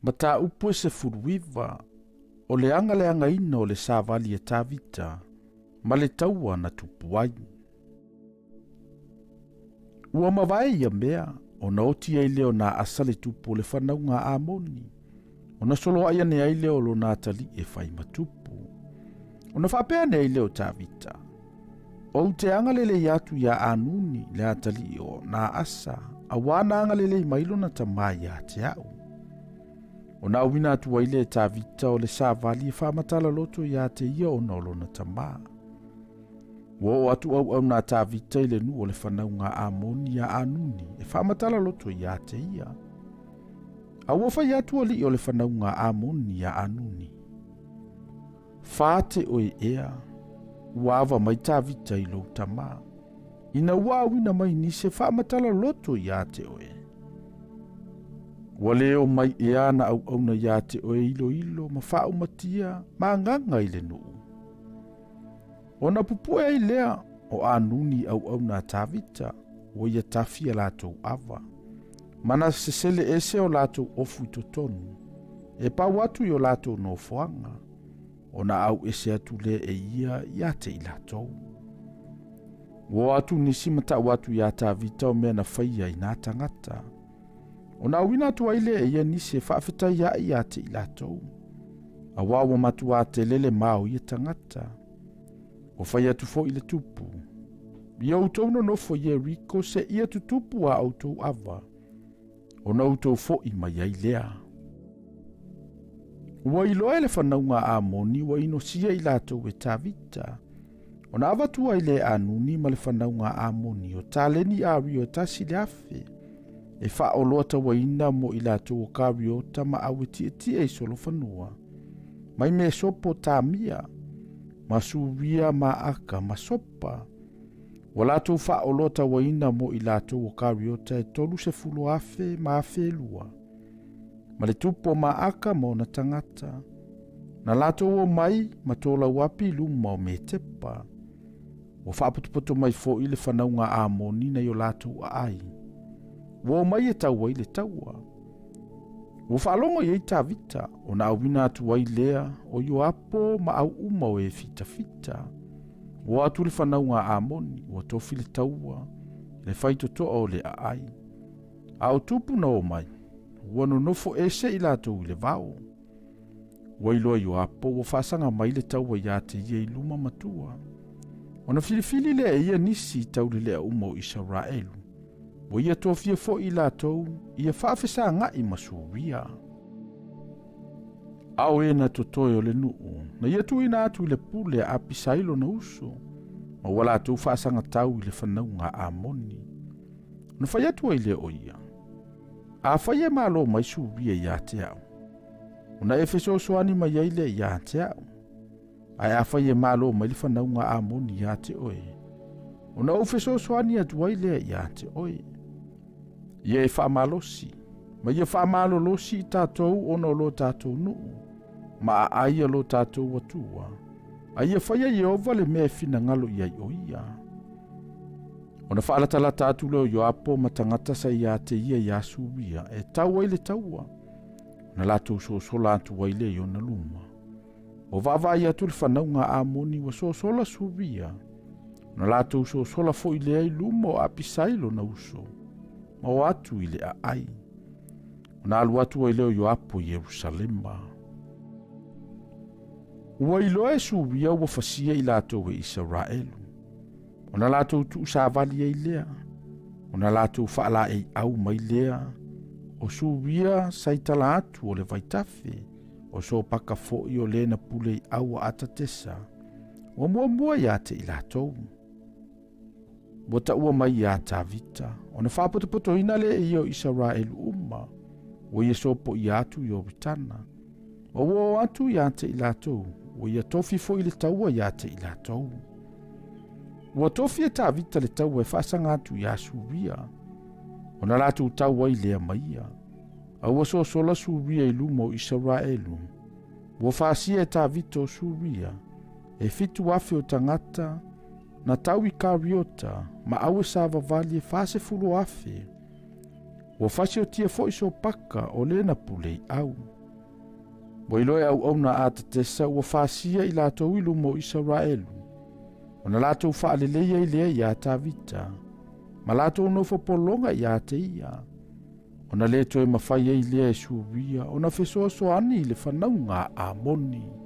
Mataupu e 19, o le agaleagaina o le savali a Tavita ma le taua na tupu ai. Ua mavae ia mea, ona oti ai lea o na asa le tupu o le fanauga a Amoni, ona soloai ane ai lea o lona atalii e fai ma tupu. Ona faapea ane ai lea o Tavita, Ou te agalelei atu iā Anuni le atalii o Naasa, auā na agalelei mai lona tamā iā te a'u. Ona auina atu ai lea e Tavita o le savali e faamatala loto iā te ia ona o lona tamā. Ua oo atu auauna a Tavita i le nuu o le fanauga a Amoni iā Anuni e faamatala loto iā te ia. A ua fai atu alii o le fanauga a Amoni iā Anuni. Fate oe ea, ua ava mai Tavita i lou tamā, ina ua auina mai nisi e faamatala loto iā te oe. Ua le omai ea ana auauna iā te oe iloilo ma faaumatia ma agaga i le nuu. Ona pupue ai lea o Anuni i auauna a Tavita, ua ia tafi a latou ava, ma na sesele ese o latou ofu i totonu, e pau atu i o latou nofoaga, ona au ese atu lea e ia ia te i latou. Ua o atu nisi ma tau atu iā Tavita o mea na faia i nā tagata. Ona auina atu ai lea e ia nisi e faafetai aʻe iā te i latou, auā ua matuā tele le ma o ia tagata. Ua fai atu foi le tupu, Ia outou nonofo i Ieriko seia tutupu a outou ava, ona outou foʻi mai ai lea. Ua iloa e le fanauga a Amoni ua inosia i latou e Tavita, ona avatu ai lea e Anuni ma le fanauga a Amoni o taleni ario e 1,000, e faaoloa tauaina mo i latou o Kariota ma aue tietie i solofanua, mai Mesopotamia, ma Suria ma Aka ma Sopa. Ua latou faaoloa tauaina mo i latou o Kariota e 30,000 ma 2,000, ma le tupu o Maaka ma ona tagata. Na latou omai ma tolauapi i luma o Metepa. Ua faapotopoto mai foi le fanauga a Amoni nai o latou aai. Ua omai e tau ai le taua. Ua faalogo i ai Tavita, ona auina atu ai lea o Ioapo ma au uma o e fitafita. Ua o atu le fanauga a Amoni, ua tofi le taua, le faitotoa o le aai. A o tupu na omai, ua nonofo ese i latou i le vao. Ua iloa Ioapo ua faasaga mai le taua iā te ia i luma ma tua. Ona filifili lea e ia nisi i taulelea uma o Isaraelu. Ua ia tofia foi i latou ia faafesagaʻi ma Suria. A o e na totoe o le nuu, na ia tuuina atu i le pule a Apisai lona uso, ma ua latou faasagatau i le fanauga a Amoni. Na fai atu ai lea o ia, Afai e malo mai Suria iā te a'u, ona e fesoasoani mai ai lea iā te a'u. Ae afai e malo mai le fanauga a Amoni iā te oe, ona ou fesoasoani atu ai lea iā te oe. Ia e faamalosi, ma ia faamalolosi i tatou ona o lo tatou nuu, ma aai a lo tatou Atua, a ia faia Ieova le mea e finagalo i ai o ia. Ona faalatalata atu lea o Ioapo ma tagata sa iā te ia iā Suria e tau ai le taua, ona latou sosola atu ai lea i ona luma. Ua vaavaai atu le fanauga a Amoni ua sosola Suria, ona latou sosola foi lea i luma o Apisai lona uso, ma o atu i le aai. Ona alu atu ai lea o Ioapo i Ierusalema. Ua iloa e Suria ua fasia i latou e Isaraelu. Ona latou tuusavali ai lea, ona latou faalaeiau mai lea, o Suria sa i tala atu o le vaitafe, o Sopaka foi o le na pule i au a Atatesa, ua muamua iā te i latou. Ua taua mai iā Tavita, ona faapotopotoina lea e ia o Isaraelu uma, ua ia sopoia atu Ioritana, ma ua o atu iā te i latou, ua ia tofi foi le taua iā te i latou. Ua tofi e Tavita le taua e faasaga atu iā Suria, ona latou tau ai lea ma ia. A ua sosola Suria i luma o Isaraelu. Ua fasia e Tavita o Suria, e 7,000 o tagata, na tau i Kariota, ma aue savavali e 40,000. Ua fasiotia foi Sopaka o le na pule i au. Ua iloa e auauna a Atatesa ua fasia i latou i luma o Isaraelu, ona latou faalelei ai lea iā Tavita, ma latou nofo pologa iā te ia, ona le toe mafai ai lea e Suria ona fesoasoani i le fanauga a Amoni.